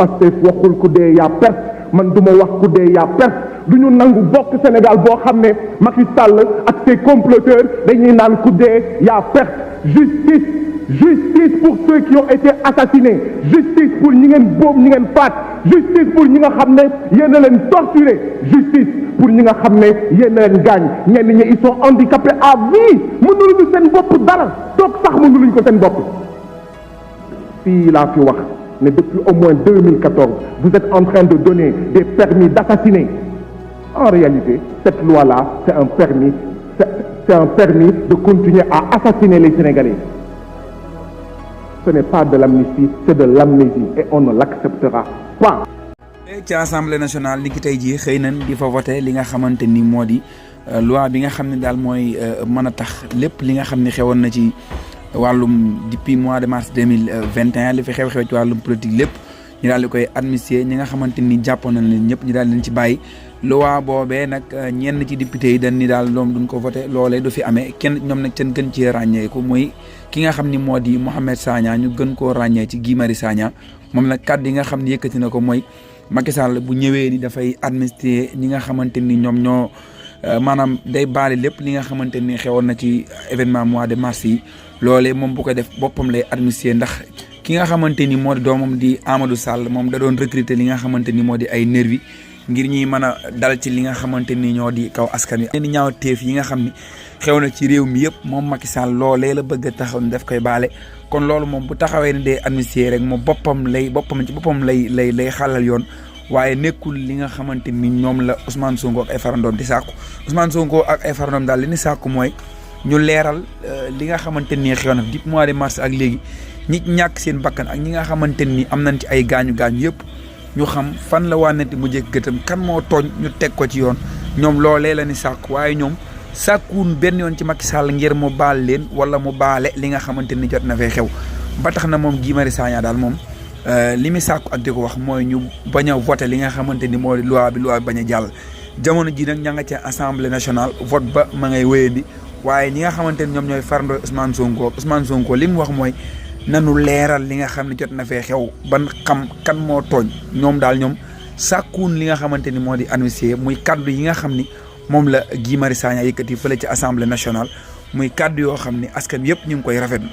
Pastef waxul ku dee yaa perte man du ma wax ku dee yaa perte du ñu nangu bokk Sénégal boo xam ne Macky Sall ak ses comploteurs dañuy naan ku dee yaa perte. Justice pour ceux qui ont été assassinés justice pour ñi ngeen boom ñi ngeen faat justice pour ñi nga xam ne yéen a leen torturé justice pour ñi nga xam ne yéen a leen gaañ ñenn ñi ils sont handicapés à vie mënuluñu seen bopp dara toog sax mënuluñu ko seen bopp. fii laa fi wax ne depuis au moins 2014 vous êtes en train de donner des permis d'assassiner. En réalité cette loi-là c'est un permis de continuer à assassiner les Sénégalais. Ce n'est pas de l'amnistie, c'est de l'amnésie et on ne l'acceptera pas. ci assemblée nationale li ki tey jii xëy nañ di fa voté li nga xamante ni moo di loi bi nga xam ne daal mooy mën a tax lépp li nga xam ne xewoon na ci wàllum depuis mois de mars 2021 li fi xew-xew ci wàllum politique lépp ñu daal di koy administrer ñi nga xamante ni jàppoon nañ leen ñëpp ñu daal leen ci bàyyi. loi boobee nag ñenn ci député yi dañ ni daal loom duñ ko voté loolee du fi amee kenn ñoom nag seen gën cee ràññeeku muy ki nga xam ni moo di Mohamed Sagna ñu gën koo ràññee ci Guy Marius Sagna moom nag kàddu yi nga xam ne yëkkati na ko mooy Macky Sall bu ñëwee ni dafay administrer ñi nga xamante ni ñoom ñoo maanaam day baale lépp li nga xamante ni xewoon na ci événement mois de mars yi loolee moom bu ko def boppam lay administrer ndax ki nga xamante ni moo di doomam di Amadou Sall moom da doon recruter li nga xamante ni moo di ay nervi ngir ñuy mën a dal ci li nga xamante ni ñoo di kaw askan wi. ni ñaaw teef yi nga xam ni xew na ci réew mi yëpp moom Macky Sall loolee la bëgg a taxaw ni daf koy baale kon loolu moom bu taxawee ne day administrer rek moom boppam lay xalal yoon waaye nekkul li nga xamante ni ñoom la Ousmane Sonko ak ay farandoom di sàkku Ousmane Sonko ak ay farandoom daal li ni sàkku mooy ñu leeral li nga xamante ni xew na depuis mois de mars ak léegi ñi ñàkk seen bakkan ak ñi nga xamante ni am nañ ci ay gaañu yëpp. ñu xam fan la wànnati mu jëkk gëtam kan moo tooñ ñu teg ko ci yoon ñoom loolee la ni sàkk waaye ñoom sàkkuwun benn yoon ci Macky Sall ngir mu baal leen wala mu baale li nga xamante ni jot na fay xew ba tax na moom Guy Marius Sagna daal moom li muy sàkku ak di ko wax mooy ñu bañ a voté li nga xamante ni moo di loi bi bañ a jàll jamono ji nag ña nga ca assemblée nationale vote ba ma ngay wéyandi waaye ñi nga xamante ni ñoom ñooy farandoo Ousmane Sonko li mu wax mooy nanu leeral li nga xam ne jot na fee xew ban xam kan moo tooñ ñoom daal ñoom sàkkuun li nga xamante ni moo di administrer muy kaddu yi nga xam ni moom la Guy Marius Sagna yëkkati fële ci assemblée nationale muy kaddu yoo xam ni askan yëpp ñu ngi koy rafetlu